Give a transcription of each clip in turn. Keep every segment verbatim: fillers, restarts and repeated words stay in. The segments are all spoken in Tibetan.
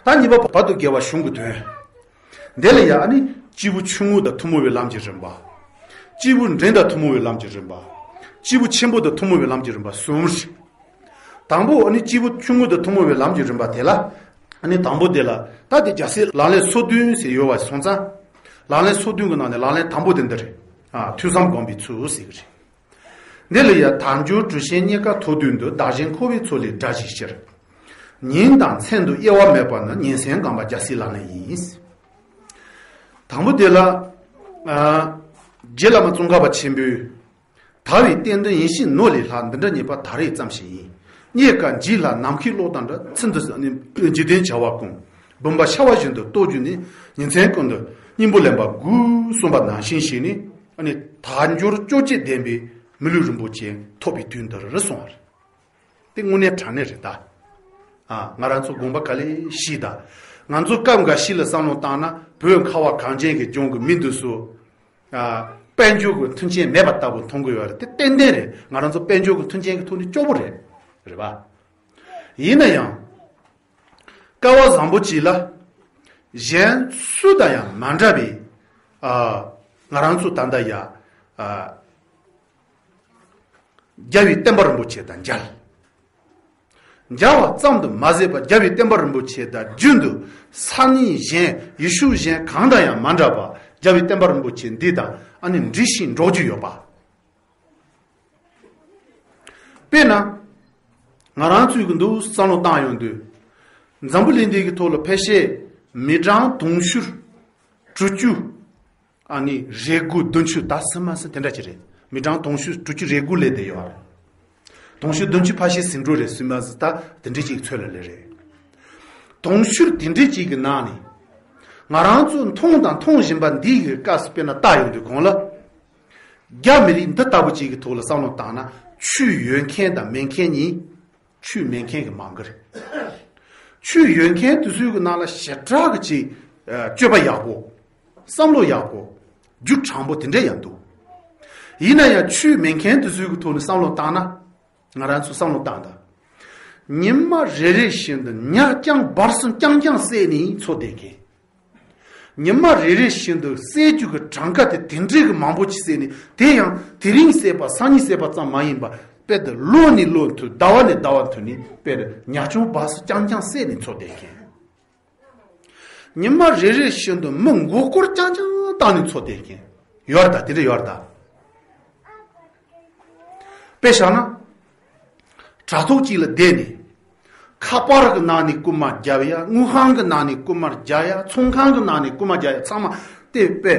ད་གཉིས་པ་བར་དུ་དགེ་བ་གཞུང་གི་དོན། དེ་ལ་ཡང་ཨ་ནི་སྐྱེས་བུ་ཆུང་ངུ་དང་ཐུན་མོང་བའི་ལམ་གྱི་རིམ་པ། སྐྱེས་བུ་འབྲིང་དང་ཐུན་མོང་བའི་ལམ་གྱི་རིམ་པ། སྐྱེས་བུ་ཆེན་པོ་དང་ཐུན་མོང་བའི་ལམ་གྱི་རིམ་པ་གསུམ་རེད། དང་པོ་ཨ་ནི་སྐྱེས་བུ་ཆུང་ངུ་དང་ཐུན་མོང་བའི་ལམ་གྱི་རིམ་པ་དེ་ལ། ཨ་ནི་དང་པོ་དེ་ལ་ད་དེ་རྒྱལ་སྲས་ལག་ལེན་སོ་བདུན་ཟེར་ཡོད་པ་སོང་ཙང་། ལག་ལེན་སོ་བདུན་གྱི་ནང་ནས་ལག་ལེན་དང་པོ་དེ་འདི་རེད། ཨ་ཐོས་བསམ་སྒོམ་པའི་ཚུལ་ཟེར་གྱི་རེད། འདི་ལ་ཡང་དལ་འབྱོར་གྲུ་ཆེན་རྙེད་དཀའ་མཐོ་དོན་དུ། བདག་གཞན་འཁོར་བའི་མཚོ་ལས་བསྒྲལ་བྱའི་ཕྱིར། ཉིན་དང་མཚན་དུ་དབྱེ་བ་མེད་པ་ནི། ཉིན་མཚན་གང་བ་རྒྱལ་སྲས་ལག་ལེན་ཡིན། དང་པོ་དེ་ལ། ཨ་རྗེ་བླ་མ་ཙོང་ཁ་པ་ཆེན་པོས། དལ་བའི་རྟེན་འདི་ཡིན་ཕྱིར་ནོར་ལས་ལྷག་འདི་འདྲ་རྙེད་པ་ད་རེས་ཙམ་ཞིག་ཡིན། རྙེད་དཀའ་འཇིག་སླ་ནམ་མཁའི་གློག་དང་འདྲ། ཚུལ་འདི་ནི་འཇིག་རྟེན་བྱ་བ་ཀུན། བུམ་པ་ཤ་བ་བཞིན་དུ་རྟོགས་གྱུར་ནས། ཉིན་མཚན་ཀུན་ཏུ་སྙིང་པོ་ལེན་པ་དགོས་གསུངས་པ་ནང་བཞིན་བྱས་ནས། ཨ་ནི་དལ་འབྱོར་བཅོ་བརྒྱད་ལྡན་པའི་མི་ལུས་རིན་པོ་ཆེ་ཐོབ་པའི་དུས་འདིར་གསུངས་པ་རེད། དེ་དངོས་གནས་དྲང་གནས་རེད་ད། ཨ་ང་རང་ཚོ་དགོངས་པ་ག་ལེ་བཞེས་ད། ང་ཚོ་སྐབས་འགའ་ཞིག་ལ་བསམ་བློ་བཏང་ན་བོད་ཁ་བ་གངས་ཅན་གྱི་ལྗོངས་ཀྱི་མི་འདི་ཚོ། ཨ་དཔལ་འབྱོར་གྱི་མཐུན་རྐྱེན་མེད་པ་ལྟ་བུ་མཐོང་གི་ཡོད་རེད། དེ་ཏན་ཏན་རེད། ང་རང་ཚོ་དཔལ་འབྱོར་གྱི་མཐུན་རྐྱེན་གྱི་ཐོག་ནས་སྐྱོ་པོ་རེད། རེད་པ། ཡིན་ན་ཡང་། སྐལ་བ་བཟང་པོ་ཅིག་ལ། གཞན་སུ་དང་ཡང་མ་འདྲ་བའི། ཨ་ང་རང་ཚོ་ད་ལྟ་ཡ། ཨ་རྒྱལ་བའི་བསྟན་པ་རིན་པོ་ཆེ་དང་མཇལ། མཇལ་བ་ཙམ་དུ་མ་ཟད་པར་རྒྱལ་བའི་བསྟན་པ་རིན་པོ་ཆེ་དང་རྒྱུན་དུ་ས་གནས་གཞན་ཡུལ་ཕྱོགས་གཞན་གང་དང་ཡང་མ་འདྲ་བར་རྒྱལ་བའི་བསྟན་པ་རིན་པོ་ཆེ་འདི་དང་ཨ་ནི་འདྲིས་ཤིང་འགྲོགས་རྒྱུ་ཡོད་པ། དཔེར་ན། ང་རང་ཚོའི་གི་འདུག་བསམ་བློ་བཏང་ཡོང་དུས། འཛམ་བུ་གླིང་འདི་གི་ཐོག་ལ་ཕལ་ཆེར་མི་གྲངས་དུང་ཕྱུར་དྲུག་ཅུ། ཨ་ནི་རེ་དགུ་བདུན་ཅུ་ད་སུ་མ་སུ་དེ་འདྲ་ཅིག་རེད། མི་གྲངས་དུང་ཕྱུར་དྲུག་ཅུ་རེ་དགུ་སླེབས་བསྡད་ཡོད་རེད། དུང་ཕྱུར་བདུན་ཅུ་ཕལ་ཆེར་ཟིན་འགྲོ་རེད། སུ་མ་སུ་ད་དེ་འདྲ་ཅིག་ཚོད་ལ་སླེབས་རེད། དུང་ཕྱུར་དེ་འདྲ་ཅིག་གི་ནང་ནས། ང་རང་ཚོ་མཐོང་དང་མཐོང་བཞིན་པ་འདི་གི་སྐབས་སུ་དཔེར་ན་ལྟ་ཡོང་དུས་གོང་ལ། རྒྱ་མི་རིགས་འདི་ལྟ་བུ་ཅིག་གི་ཐོག་ལ་བསམ་བློ་བཏང་ན་ཆོས་ཡོད་མཁན་དང་མེད་མཁན་གཉིས། ཆོས་མེད་མཁན་གྱི་མང་གི་རེད། ཆོས་ཡོད་མཁན་དེ་ཚོའི་གི་ནང་ལ་ཞེ་དྲག་གི་ཅིག་ཨ་སྤྱོད་པ་ཡག་པོ། བསམ་བློ་ཡག་པོ། རྒྱུ་དྲང་པོ་དེ་འདྲ་ཡང་འདུག་ཡིན་ན་ཡང་ཆོས་མེད་མཁན་དེ་ཚོའི་གི་ཐོག་ནས་བསམ་བློ་བཏང་ན། ང་རང་ཚོ་བསམ་བློ་བཏང་དང་། ཉི་མ་རེ་རེ་བཞིན་དུ་ཉ་རྐྱང་འབར་གསུམ་རྐྱང་རྐྱང་བསད་ནས་འཚོ་བསྡད་མཁན། ཉི་མ་རེ་རེ་བཞིན་དུ་བསད་རྒྱུ་གི་གྲངས་ཀ་དེ་དེ་འདྲའི་གི་མང་པོ་ཅིག་བསད་ནས། དེ་ཡང་དེ་རིང་བསད་པ་སང་ཉིན་བསད་པ་ཙམ་མ་ཡིན་པ། དཔེ་དེ་ལོ་ནས་ལོ་མཐུད། ཟླ་བ་ནས་ཟླ་བ་མཐུད་ནས་དཔེ་དེ་ཉ་ཆུང་འབར་གསུམ་རྐྱང་རྐྱང་བསད་ནས་འཚོ་བསྡད་མཁན། ཉི་མ་རེ་རེ་བཞིན་དུ་མི་མགོ་སྐོར་རྐྱང་རྐྱང་བཏང་ནས་འཚོ་བསྡད་མཁན་ཡོད་རེད་ད། དེ་འདྲ་ཡོད་རེད་ད། དཔེ་བཞག་ན། དྲ་ཐོག་ཅིག་ལ་བསྡད་ནས། ཁ་པར་གི་ནང་ནས་རྐུན་མ་རྒྱབ་ཡ། དངུལ་ཁང་གི་ནང་ནས་རྐུན་མ་རྒྱག་ཡ། ཚོང་ཁང་གི་ནང་ནས་རྐུན་མ་རྒྱག་ཡ། ཚང་མ་དེ་དཔེ་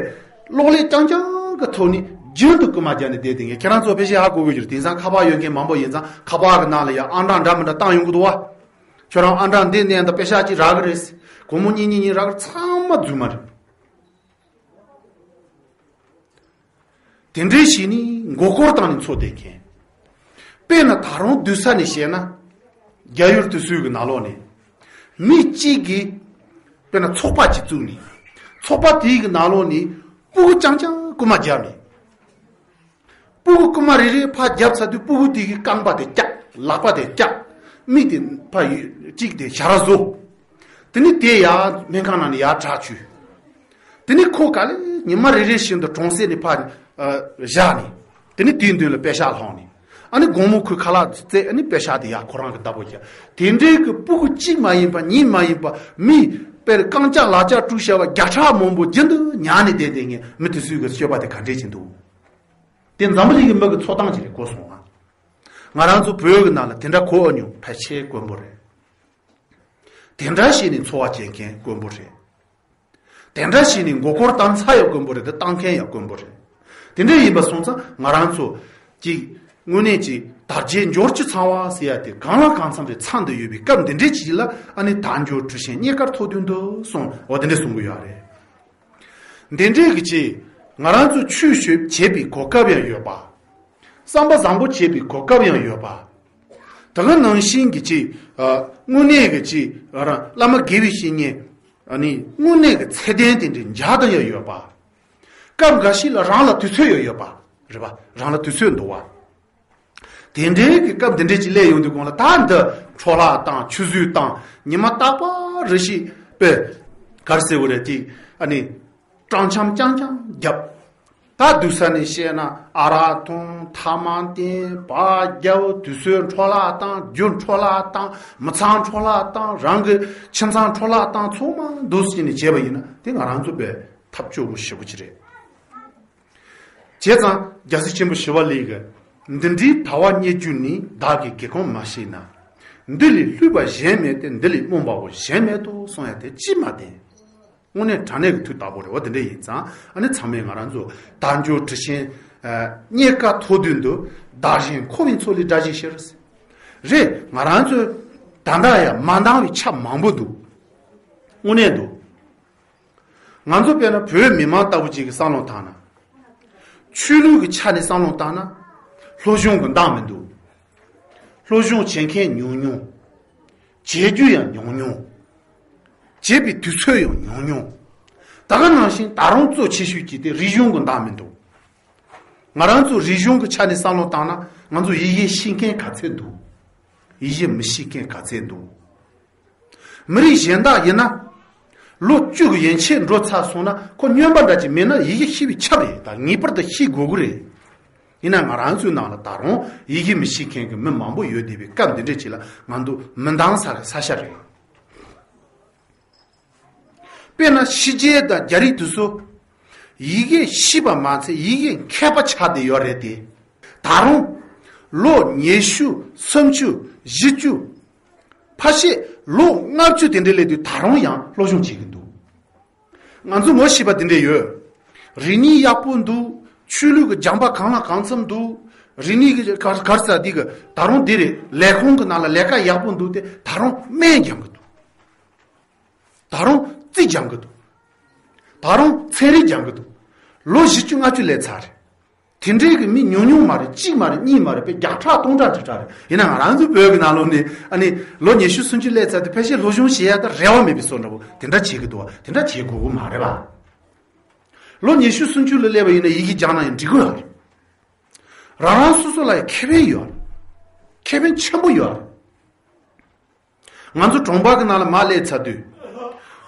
གློག་ཀླད་རྐྱང་རྐྱང་གི་ཐོག་ནས་རྒྱུན་དུ་རྐུན་མ་རྒྱག་ནས་བསྡད་དེ། ངས་ཁྱེད་རང་ཚོ་ཕལ་ཆེར་ཧ་གོ་གི་ཡོད་རེད། དེང་སང་ཁ་པར་ཡོད་མཁན་མང་པོ་ཡིན་ཙང་། ཁ་པར་གི་ནང་ལ་ཡ་ཨང་གྲངས་འདྲ་མི་འདྲ་བཏང་ཡོང་གི་འདུག་བ། ཁྱོད་རང་ཨང་གྲངས་འདི་ནས་འདི་པེ་ཤག་ཅིག་རག་གི་རེད། སྒོར་མོ་གཉིས་གཉིས་གཉིས་རག་གི་རེད། ཚང་མ་རྫུན་མ་རེད། དེ་འདྲའི་ཞིག་ནི་མགོ་སྐོར་བཏང་ནས་འཚོ་བསྡད་མཁན། དཔེར་ན་ད་རུང་སྡུག་ས་ནས་བཤད་ན། རྒྱ་ཡུལ་དེ་ཚོའི་གི་ནང་ལོགས་ནས། མི་གཅིག་གིས། དཔེར་ན་ཚོགས་པ་གཅིག་བཙུགས་ནས། ཚོགས་པ་དེའི་གི་ནང་ལོགས་ནས་ཕྲུ་གུ་རྐྱང་རྐྱང་རྐུན་མ་རྒྱབ་ནས། ཕྲུ་གུ་རྐུན་མ་རེ་རེ་ཕར་རྒྱབ་ཚར་དུས་ཕྲུ་གུ་དེ་གི་རྐང་པ་དེ་བཀྱག་ལག་པ་དེ་བཀྱག་མིག་དེ་ཕར་གཅིག་དེ་ཞ་ར་བཟོ། དེ་ནི་དེ་ཡར་སྨན་ཁང་ནང་ནས་ཡར་དྲག་བཅུག་དེ་ནི་ཁོ་ག་ལེ་ཉི་མ་རེ་རེ་བཞིན་དུ་གྲོང་གསེབ་ནས་ཕར་བཞག་ནས། དེ་ནི་དེའི་མདུན་ལ་པེ་ཤག་སློང་ནས། ཨ་ནི་དགོང་མོ་ཁོའི་ཁ་ལག་བཙལ། ཨ་ནི་པེ་ཤག་དེ་ཡར་ཁོ་རང་གི་བདག་པོ་རྒྱག་དེ་འདྲའི་གི་ཕྲུ་གུ་གཅིག་མ་ཡིན་པ་གཉིས་མ་ཡིན་པ་མི་དཔེར་རྐང་ལྕགས་ལག་ལྕགས་དཀྲུགས་བྱས་པ་བརྒྱ་ཕྲག་མང་པོ་རྒྱུན་དུ་ཉར་ནས་བསྡད་དེ། ངས་མི་དེ་ཚོའི་གི་སྤྱོད་པ་དེ་ག་འདྲས་ཅིག་འདུག་དེ་འཛམ་བུ་གླིང་གི་མི་གི་འཚོ་སྟངས་ཅིག་རེད། གོ་སོང་ང་། ང་རང་ཚོ་བོད་ཀྱི་ནང་ལ་དེ་འདྲ་གོ་ཨ་མྱོང་ཕལ་ཆེར་དཀོན་པོ་རེད། དེ་འདྲ་བྱས་ནས་འཚོ་བ་སྐྱེལ་མཁན་དཀོན་པོ་རེད། དེ་འདྲ་བྱས་ནས་མགོ་སྐོར་བཏང་ས་ཡང་དཀོན་པོ་རེད། དེ་བཏང་མཁན་ཡང་དཀོན་པོ་རེད། དེ་འདྲ་ཡིན་པ་སོང་ཙང་ང་རང་ཚོ་ཅིག་དངོས་གནས་ཅིག་དལ་བརྒྱད་འབྱོར་བཅུ་ཚང་བ་ཟེར་ཡ་དེ་གང་ལ་གང་འཚམ་རེད། ཚང་བསྡད་ཡོད་པའི་སྐབས་འདི་འདྲའི་ཅིག་ལ། ཨ་ནི་དལ་འབྱོར་གྲུ་ཆེན་རྙེད་དཀར་མཐོ་དོན་དུ་གསུངས། འོ་དེ་འདྲ་གསུང་གི་ཡོད་རེད། འདི་འདྲའི་གི་ཅིག་ང་རང་ཚོ་ཆོས་ཞུ་བྱེད་པའི་གོ་སྐབས་ཡང་ཡོད་པ། བསམ་པ་བཟང་པོ་བྱེད་པའི་གོ་སྐབས་ཡང་ཡོད་པ། དེ་ག་ནང་བཞིན་གྱི་ཅིག་ཨ་དངོས་གནས་ཀྱི་ཅིག་རང་བླ་མ་དགེ་བའི་བཤེས་གཉེན། ཨ་ནི་དངོས་གནས་ཀྱི་ཚད་ལྡན་དེ་འདྲའི་མཇལ་དང་ཡང་ཡོད་པ། སྐབས་འགའ་ཞིག་ལ་རང་ལ་དུས་ཚོད་ཡང་ཡོད་པ། རེད་པ། རང་ལ་དུས་ཚོད་འདུག་བ། དེ་འདྲའི་གི་སྐབས་འདི་འདྲའི་ཅིག་སླེབས་ཡོང་དུས་གོང་ལ། ད་འདི་འཕྲོ་བརླག་བཏང་། ཆུད་ཟོས་བཏང་། ཉི་མ་རྟག་པར་རེ་ཞིག་པས་ག་རེ་ཟེར་དགོས་རེད། དེ་ཨ་ནི་སྤྲང་འཁྱམ་རྐྱང་རྐྱང་རྒྱབ། ད་སྡུག་ས་ནས་བཤད་ན། ཨ་རག་འཐུང་། ཐ་མག་འཐེན། སྦག་རྒྱབ། དུས་ཚོད་འཕྲོ་བརླག་བཏང་། རྒྱུ་འཕྲོ་བརླག་བཏང་། མི་ཚང་འཕྲོ་བརླག་བཏང་། རང་གི་ཁྱིམ་ཚང་འཕྲོ་བརླག་བཏང་། ཚང་མ་འདུག་སེ་བྱས་ནས་བྱས་པ་ཡིན་ན། དེ་ང་རང་ཚོ་པས་ཐབས་སྐྱོ་པོ་ཞེ་པོ་ཅིག་རེད། བྱས་ཙང་རྒྱལ་སྲས་ཆེན་པོ་ཞི་བ་ལྷས་ཀྱིས་འདི་འདྲའི་དལ་བ་རྙེད་རྒྱུ་ནི། བདག་གིས་སྒེའུ་ཁུང་མ་ཕྱེས་ན། འདི་ལས་བསླུས་པ་གཞན་མེད་དེ། འདི་ལས་རྨོངས་པ་པོ་གཞན་མེད་དོ་གསུང་ཡ་དེ་ཅིས་མ་བདེན། དངོས་གནས་དྲང་གནས་ཀྱི་དུས་རྟག་པོ་རེད་བ། དེ་འདྲ་ཡིན་ཙང་ཨ་ནི་ཚང་མས་ང་རང་ཚོ་དལ་འབྱོར་གྲུ་ཆེན་རྙེད་དཀའ་ཐོབ་དུས་འདུག། བདག་གཞན་འཁོར་བའི་མཚོ་ལས་བསྒྲལ་བྱའི་ཕྱིར། རེད། ང་རང་ཚོས་ད་ལྟ་ཡང་མ་འདང་བའི་ཆ་མང་པོ་འདུག། དངོས་གནས་འདུག། ང་ཚོ་དཔེར་ན་བོད་མི་མང་ལྟ་བུ་ཅིག་གི་བསམ་བློ་བཏང་ན། ཆོས་ལུགས་ཀྱི་ཆ་ནས་བསམ་བློ་བཏང་ན། སློབ་སྦྱོང་གི་འདང་མི་འདུག། སློབ་སྦྱོང་བྱེད་མཁན་ཉུང་ཉུང་། བྱེད་རྒྱུ་ཡང་ཉུང་ཉུང་། བྱེད་པའི་དུས་ཚོད་ཡང་ཉུང་ཉུང་། ད་ག་ནང་བཞིན་ད་རུང་གཙོ་ཆེ་ཤོས་ཀྱི་དེ་རིག་གཞུང་གི་འདང་མི་འདུག། ང་རང་ཚོ་རིག་གཞུང་གི་ཆ་ནས་བསམ་བློ་བཏང་ན། ང་ཚོ་ཡི་གེ་ཤེས་མཁན་ག་ཚད་འདུག། ཡི་གེ་མི་ཤེས་མཁན་ག་ཚད་འདུག། མི་རིགས་གཞན་དག་ཡིན་ན། ལོ་བཅུ་གི་ཡན་ཆད་འགྲོ་ཚར་སོང་ན། ཁོ་སྨྱོན་པ་འདྲ་ཅིག་མིན་ན་ཡི་གེ་ཤེས་པས་ཁྱབ་རེད། ད་ངེས་པར་དུ་ཤེས་དགོས་ཀྱི་རེད། ཡིན་ན་ང་རང་ཚོའི་ནང་ལ་ད་རུང་ཡི་གེ་མི་ཤེས་མཁན་གྱི་མི་མང་པོ་ཡོད་བསྡད་པའི་སྐབས་འདི་འདྲ་ཅིག་ལ། ང་ཚོ་མི་འདང་ས་གི་ས་ཆ་རེད། དཔེར་ན་ཕྱི་རྒྱལ་དང་རྒྱ་རིགས་དེ་ཚོ་ཡི་གེ་ཤེས་པ་མ་ཚད་ཡི་གེ་མཁས་པ་ཆགས་བསྡད་ཡོད་རེད་དེ། ད་རུང་ལོ་ཉི་ཤུ་སུམ་ཅུ་བཞི་བཅུ། ཕལ་ཆེར་ལོ་ལྔ་བཅུ་དེ་འདྲ་སླེབས་དུས་ད་རུང་ཡང་སློབ་སྦྱོང་བྱེད་ཀྱི་འདུག། ང་ཚོ་ངོ་ཤེས་པ་དེ་འདྲ་ཡོད། རིག་གནས་ཡག་པོ་འདུག། ཆོས་ལུགས་ཀྱི་སྦྱངས་པ་གང་ལ་གང་འཚམ་འདུག། རིག་གནས་ཀྱི་གར་གར་ས་དེ་གི་ད་རུང་དེ་རེད། ལས་ཁུངས་ཀྱི་ནང་ལ་ལས་ཀ་ཡག་པོ་འདུག་སྟེ། ད་རུང་སྨན་སྦྱང་གི་འདུག། ད་རུང་རྩིས་སྦྱང་གི་འདུག། ད་རུང་ཚན་རིག་སྦྱང་གི་འདུག། ལོ་བཞི་བཅུ་ལྔ་བཅུ་སླེབས་ཚར་རེད། དེ་འདྲའི་གི་མི་ཉུང་ཉུང་མ་རེད། གཅིག་མ་རེད། གཉིས་མ་རེད། དཔེ་བརྒྱ་ཕྲག་སྟོང་ཕྲག་ཁྲི་ཕྲག་རེད། ཡིན་ན་ང་རང་ཚོ་བོད་ཀྱི་ནང་ལོགས་ནས་ཨ་ནི་ལོ་ཉི་ཤུ་སུམ་ཅུ་སླེབས་ཚར་དུས་ཕལ་ཆེར་སློབ་སྦྱོང་བྱེད་ཡ་ད་རེ་བ་མེད་པའི་བཟོ་འདྲ་པོ་དེ་འདྲ་བྱེད་ཀྱི་འདུག་བ། དེ་འདྲ་བྱེད་དགོས་ཀྱི་མ་རེད་པ། ལོ་ཉི་ཤུ་སུམ་ཅུ་ལ་སླེབས་པ་ཡིན་ན་ཡི་གེ་སྦྱངས་ན་ཡང་འགྲིག་གི་ཡོད་རེད། རང་རང་སོ་སོ་ལ་ཡང་ཁེ་ཕན་ཡོད་རེད། ཁེ་ཕན་ཆེན་པོ་ཡོད་རེད། ང་ཚོ་གྲོང་པ་གི་ནང་ལ་མར་སླེབས་ཚར་དུས།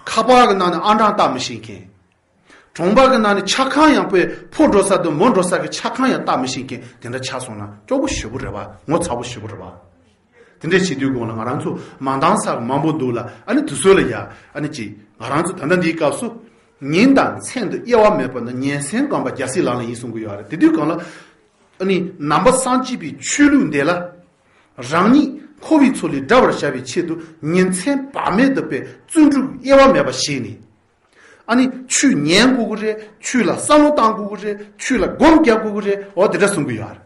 ཁ་པར་གི་ནང་ནས་ཨང་གྲངས་བལྟ་མི་ཤེས་མཁན། གྲོང་པ་གི་ནང་ནས་ཆ་ཁང་ཡང་དཔེ་ཕོ་འགྲོ་ས་དང་མོ་འགྲོ་ས་གི་ཆ་ཁང་ཡང་བལྟ་མི་ཤེས་མཁན་དེ་འདྲ་ཆགས་སོང་ན་སྐྱོ་པོ་ཞེ་པོ་རེད་པ། ངོ་ཚ་པོ་ཞེ་པོ་རེད་པ། དེ་འདྲ་བྱེད་དུས་གོང་ལ་ང་རང་ཚོ་མ་འདང་ས་མང་པོ་འདུག་ལ། ཨ་ནི་དེ་ཚོ་ལ་ཡ་ཨ་ནི་ཅིག་ང་རང་ཚོ་ད་ལྟ་འདིའི་སྐབས་སུ། ཉིན་དང་མཚན་དུ་དབྱེ་བ་མེད་པ་ནི། ཉན་མཚན་སྒོམ་པ་རྒྱལ་སྲས་ལག་ལེན་ཡིན་གསུང་གི་ཡོད་རེད། དེ་དུས་གོང་ལ་ཨ་ནི་ནང་པ་སངས་རྒྱས་པའི་ཆོས་ལུགས་འདི་ལ། རང་ཉིད་འཁོར་བའི་མཚོ་ལས་བསྒྲལ་བར་བྱ་བའི་ཆེད་དུ། ཉིན་མཚན་བར་མེད་དུ་པའི་བརྩོན་འགྲུས་དབྱེ་བ་མེད་པ་བྱས་ནས། ཨ་ནི་ཆོས་ཉན་དགོས་ཀྱི་རེད། ཆོས་ལ་བསམ་བློ་བཏང་དགོས་ཀྱི་རེད། ཆོས་ལ་སྒོམ་རྒྱག་དགོས་ཀྱི་རེད། འོ་དེ་འདྲ་གསུང་གི་ཡོད་རེད།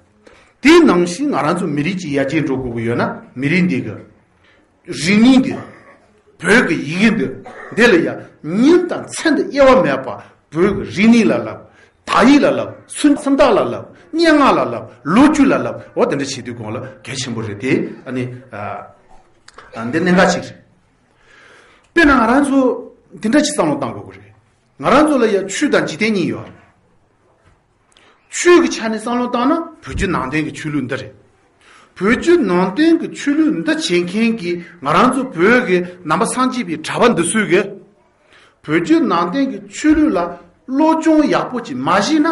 དེ་ནང་བཞིན་ང་རང་ཚོ་མི་རིགས་ཀྱི་ཡར་རྒྱས་འགྲོ་དགོས་ཀྱི་ཡོད་ན། མི་རིགས་འདི་གི་རིག་གནས་འདི། བོད་ཀྱི་ཡི་གེ་འདི། འདི་ལ་ཡང་ཉིན་དང་མཚན་དུ་དབྱེ་བ་མེད་པ། བོད་ཀྱི་རིག་གནས་ལ་བསླབ། དག་ཡིག་ལ་བསླབ། སུམ་སུམ་རྟགས་ལ་བསླབ། སྙན་ངག་ལ་བསླབ། ལོ་རྒྱུས་ལ་བསླབ། འོ་དེ་འདྲ་བྱེད་དུས་གོང་ལ་གལ་ཆེན་པོ་རེད་དེ། ཨ་ནི་ཨ་ཨ་འདི་གནད་འགག་ཅིག་རེད། དཔེར་ན་ང་རང་ཚོ་འདི་འདྲ་ཅིག་བསམ་བློ་བཏང་དགོས་ཀྱི་རེད། ང་རང་ཚོ་ལ་ཡང་ཆོས་དང་འཇིག་རྟེན་གཉིས་ཡོད་རེད། ཆོས་ཀྱི་ཆ་ནས་བསམ་བློ་བཏང་ན་བོད་བརྒྱུད་ནང་བསྟན་གྱི་ཆོས་ལུགས་འདི་རེད། བོད་བརྒྱུད་ནང་བསྟན་གྱི་ཆོས་ལུགས་འདི་བྱེད་མཁན་གྱི་ང་རང་ཚོ་བོད་ཀྱི་ནང་པ་སངས་རྒྱས་པའི་གྲྭ་པ་འདི་ཚོས་གི་བོད་བརྒྱུད་ནང་བསྟན་གྱི་ཆོས་ལུགས་ལ་སློབ་སྦྱོང་ཡག་པོ་ཅིག་མ་བྱས་ན།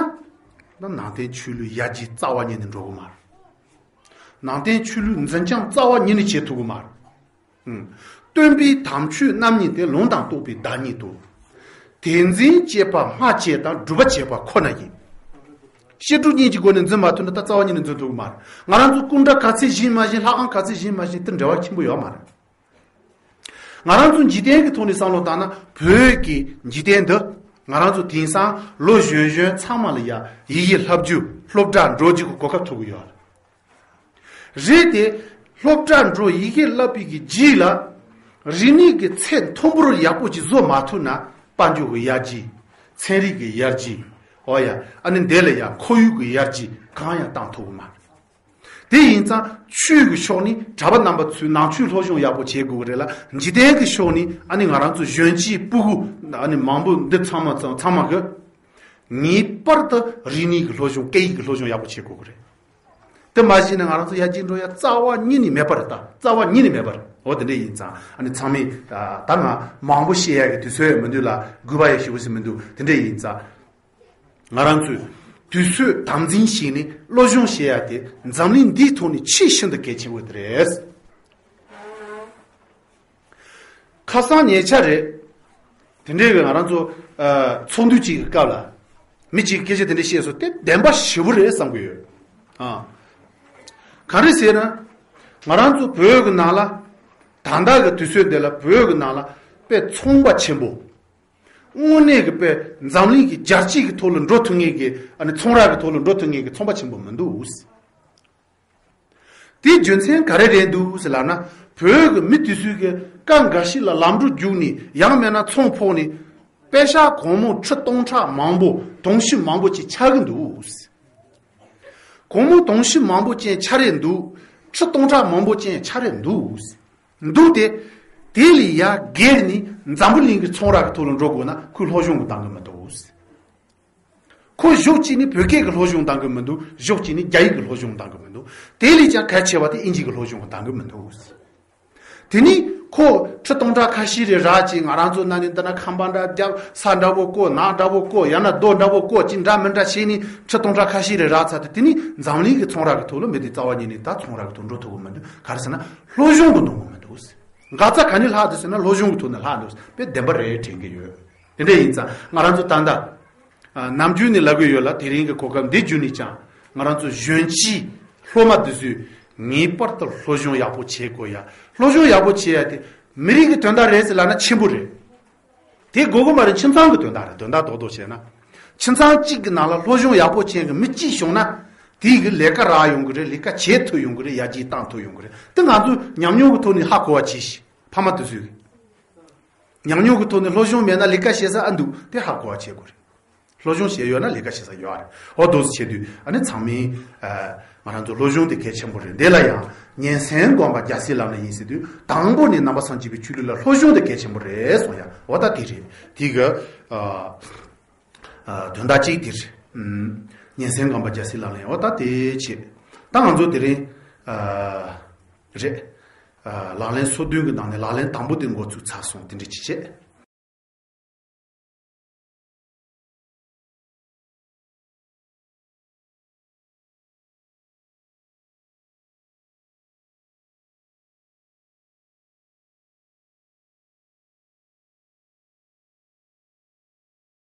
ད་ནང་བསྟན་ཆོས་ལུགས་ཡར་རྒྱས་རྩ་བ་ཉིད་ནས་འགྲོ་གི་མ་རེད། ནང་བསྟན་ཆོས་ལུགས་འཛིན་སྐྱོང་རྩ་བ་ཉིད་ནས་བྱེད་ཐུབ་གི་མ་རེད། ཨང་། སྟོན་པའི་དམ་ཆོས་རྣམ་གཉིས་ཏེ། ལུང་དང་རྟོགས་པའི་བདག་ཉིད་དོ། དེ་འཛིན་བྱེད་པ་སྨྲ་བྱེད་དང་། སྒྲུབ་པ་བྱེད་པ་ཁོ་ན་ཡིན། བཤད་སྒྲུབ་གཉིས་ཀྱི་སྒོ་ནས་འཛིན་མ་ཐུབ་ན་ད་རྩ་བ་ཉིད་ནས་འཛིན་ཐུབ་ཀྱི་མ་རེད། ང་རང་ཚོ་སྐུ་འདྲ་ག་ཚད་བཞེངས་མ་བཞེངས། ལྷ་ཁང་ག་ཚད་བཞེངས་མ་བཞེངས། དེ་འབྲེལ་བ་ཆེན་པོ་ཡོད་མ་རེད། ང་རང་ཚོ་འཇིག་རྟེན་གྱི་ཐོག་ནས་བསམ་བློ་བཏང་ན། བོད་ཀྱི་འཇིག་རྟེན་འདི་ང་རང་ཚོ་དེང་སང་ལོ་གཞོན་གཞོན་ཚང་མ་ལ་ཡ་ཡི་གེ་བསླབ་རྒྱུ། སློབ་གྲྭ་འགྲོ་རྒྱུ་གི་གོ་སྐབས་ཐོབ་ཀྱི་ཡོད་རེད། རེད་དེ། སློབ་གྲྭ་འགྲོ་ཡི་གེ་བསླབ་པའི་གི་རྗེས་ལ། རིག་གནས་ཀྱི་ཚད་མཐོན་པོར་ཡག་པོ་ཅིག་བཟོ་མ་ཐུབ་ན། དཔལ་འབྱོར་གྱི་ཡར་རྒྱས། ཚན་རིག་གི་ཡར་རྒྱས། འོ་ཡ། ཨ་ནི་འདི་ལ་ཡང་ཁོར་ཡུག་གི་ཡར་རྒྱས་གང་ཡང་བཏང་ཐུབ་ཀྱི་མ་རེད། དེ་ཡིན་ཙང་ཆོས་ཀྱི་ཕྱོགས་ནས་གྲྭ་པ་རྣམ་པ་ཚོས་ནང་ཆོས་སློབ་སྦྱོང་ཡག་པོ་བྱེད་དགོས་ཀྱི་རེད་ལ། འཇིག་རྟེན་གྱི་ཕྱོགས་ནས་ཨ་ནི་ང་རང་ཚོ་གཞོན་སྐྱེས་སྤུ་གུ་ཨ་ནི་མང་པོ་འདི་ཚང་མ་ཚང་མ་གི་ངེས་པར་དུ་རིག་གནས་ཀྱི་སློབ་སྦྱོང་སྐད་ཡིག་གི་སློབ་སྦྱོང་ཡག་པོ་བྱེད་དགོས་ཀྱི་རེད། དེ་མ་གཞི་ནས་ང་རང་ཚོ་ཡར་རྒྱས་འགྲོ་ཡ་རྩ་བ་ཉིད་ནས་མེད་པ་རེད། ད་རྩ་བ་ཉིད་ནས་མེད་པ་རེད། འོ་དེ་འདྲ་ཡིན་ཙང་ཨ་ནི་ཚང་མས་ད་ང་མང་པོ་བཤད་ཡ་གི་དུས་ཚོད་མི་འདུག་ལ། དགོས་པ་ཡ་ཞེ་པོ་ཞིག་མི་འདུག། དེ་འདྲ་ཡིན་ཙང་། ང་རང་ཚོས་དུས་ཚོད་དམ་འཛིན་བྱས་ནས་སློབ་སྦྱོང་བྱེད་ཡ་དེ་འཛམ་གླིང་འདིའི་ཐོག་ནས་ཆེས་ཤིན་ཏུ་གལ་ཆེན་པོ་དེ་རེད། ཁ་སང་ཉེ་ཆར་རེད། དེ་འདྲའི་གི་ང་རང་ཚོ་ཨ་ཚོགས་འདུ་གཅིག་གི་སྐབས་ལ་མི་གཅིག་གིས་སྐད་ཆ་དེ་འདྲ་བཤད་སོང་། དེ་བདེན་པ་ཞེ་པོ་རེད་བསམ་གི་ཡོད། ཨ། ག་རེ་ཟེར་ན། ང་རང་ཚོ་བོད་གི་ནང་ལ་ད་ལྟ་གི་དུས་ཚོད་འདི་ལ་བོད་གི་ནང་ལ་དཔེ་ཚོང་པ་ཆེན་པོ། དངོས་གནས་ཀྱི་དཔེ་འཛམ་གླིང་གི་རྒྱལ་སྤྱི་གི་ཐོག་ལ་འགྲོ་ཐུབ་མཁན་གྱི་ཨ་ནི་ཚོང་ར་གི་ཐོག་ལ་འགྲོ་ཐུབ་མཁན་གྱི་ཚོང་པ་ཆེན་པོ་མི་འདུག། དེའི་རྒྱུ་མཚན་ག་རེ་རེད་འདུག་ཟེར་ལབ་ན། བོད་ཀྱི་མི་དེ་ཚོས་ཀྱི་སྐབས་འགའ་ཞིག་ལ་ལམ་འགྲོ་རྒྱུགས་ནས། ཡང་མིན་ན་ཚོང་ཕོག་ནས། པེ་ཤག་སྒོར་མོ་ཁྲི་སྟོང་ཕྲག་མང་པོ། དུང་ཕྱུར་མང་པོ་ཅིག་ཆགས་ཀྱི་འདུག། སྒོར་མོ་དུང་ཕྱུར་མང་པོ་ཅན་ཆགས་རེད་འདུག། ཁྲི་སྟོང་ཕྲག་མང་པོ་ཅན་ཆགས་རེད་འདུག། འདུག་སྟེ། དེ་ལས་ཡར་བརྒལ་ནས་འཛམ་བུ་གླིང་གི་ཚོང་ར་གི་ཐོག་ལ་འགྲོ་དགོས་ན་ཁོས་སློབ་སྦྱོང་གི་འདང་གི་མི་འདུག། ཁོ་གཞོགས་གཅིག་ནས་བོད་སྐད་ཀྱི་སློབ་སྦྱོང་འདང་གི་མི་འདུག། གཞོགས་གཅིག་ནས་རྒྱ་ཡིག་གི་སློབ་སྦྱོང་འདང་གི་མི་འདུག། དེ་ལས་ཀྱང་གལ་ཆེ་བ་དེ་ཨིན་ཇི་གི་སློབ་སྦྱོང་གི་འདང་གི་མི་འདུག། དེ་ནས་ཁོ་ཁྲི་སྟོང་ཕྲག་ཁ་ཤས་རེ་རག་ཅིག། ང་རང་ཚོ་ན་ནི་འདི་ན་ཁང་པ་འདྲ་བརྒྱབ། ས་འདྲ་བོ་བརྐོ། ནགས་འདྲ་བོ་བརྐོ། ཡང་ན་རྡོ་འདྲ་བོ་བརྐོ། ཅིག་འདྲ་མི་འདྲ་བྱས་ནས་ཁྲི་སྟོང་ཕྲག་ཁ་ཤས་རེ་རག་ཚར་ཏེ། དེ་ནས་འཛམ་གླིང་གི་ཚོང་ར་གི་ཐོག་ལ་མི་དེ་རྩ་བ་ཉིད་ནས་ད་ཚོང་ར་གི་ཐོག་འགྲོ་ཐུབ་གི་མི་འདུག། ག་རེ་ཟེར་ན་སློབ་སྦྱོང་གི་འདང་གི་མི་འདུག། འགག་རྩ་ག་ནས་ལྷག་འདུག་ཟེར་ན་སློབ་སྦྱོང་གི་ཐོག་ནས་ལྷག་འདུག། དཔེ་བདེན་པ་རེད་དྲན་གི་ཡོད། དེ་འདྲ་ཡིན་ཙང་ང་རང་ཚོ་ད་ལྟ་ཨ་ནམ་རྒྱུན་ནས་ལབ་གི་ཡོད་ལ། དེ་རིང་གི་གོ་སྐབས་འདི་བརྒྱུད་ནས་ཀྱང་ང་རང་ཚོ་གཞོན་སྐྱེས་སློབ་མ་འདི་ཚོས་ངེས་པར་དུ་སློབ་སྦྱོང་ཡག་པོ་བྱེད་དགོས་ཡ། སློབ་སྦྱོང་ཡག་པོ་བྱེད་ཡ་དེ་མི་རིགས་ཀྱི་དོན་དག་རེད་ཟེར་ལབ་ན་ཆེན་པོ་རེད། དེ་དགོས་ཀྱི་མ་རེད། ཁྱིམ་ཚང་གི་དོན་དག་རེད། དོན་དག་རྡོག་རྡོག་བྱས་ན། ཁྱིམ་ཚང་གཅིག་གི་ནང་ལ་སློབ་སྦྱོང་ཡག་པོ་ཅན་གྱི་མི་གཅིག་བྱུང་ན། དེའི་གི་ལས་ཀ་རག་ཡོང་གི་རེད། ལས་ཀ་བྱེད་ཐུབ་ཡོང་གི་རེད། ཡར་རྒྱས་བཏང་ཐུབ་ཡོང་གི་རེད། དེ་ང་ཚོས་ཉམས་མྱོང་གི་ཐོག་ནས་ཧ་གོ་བ་བྱེད་ཤིག། ཕ་མ་དེ་ཚོས་གི་ཉམས་མྱོང་གི་ཐོག་ནས་སློབ་སྦྱོང་མེད་ན་ལས་ཀ་བྱེད་ས་ཨ་འདུག། དེ་ཧ་གོ་བ་བྱེད་དགོས་རེད། སློབ་སྦྱོང་བྱས་ཡོད་ན་ལས་ཀ་བྱེད་ས་ཡོད་རེད། འོ་འདུག་སེ་བྱེད་དུས་ཨ་ནི་ཚང་མས་ཨ་ང་རང་ཚོ་སློབ་སྦྱོང་དེ་གལ་ཆེན་པོ་རེད། འདི་ལ་ཡང་ཉན་གསན་སྒོམ་པ་རྒྱལ་སྲས་ལག་ལེན་ཡིན་ཟེར་དུས། དང་པོ་ནས་ནང་པ་སངས་རྒྱས་པའི་ཆོས་ལུགས་ལ་སློབ་སྦྱོང་དེ་གལ་ཆེན་པོ་རེད་གསུངས་ཡ། འོ་ད་དེ་རེད། དེ་གི་ཨ་ཨ་དོན་དག་གཅིག་དེ་རེད། ཨུམ། ཉན་གསན་སྒོམ་པ་རྒྱལ་སྲས་ལག་ལེན། འོ་ད་དེ་བྱེད། ད་ང་ཚོ་དེ་རིང་ཨ་རེད། ཨ་ལག་ལེན་སོ་བདུན་གི་ནང་ནས་ལག་ལེན་དང་པོ་དེ་འགོ་ཚུགས་ཚར་སོང་། དེ་འདྲ་ཅིག་བྱེད།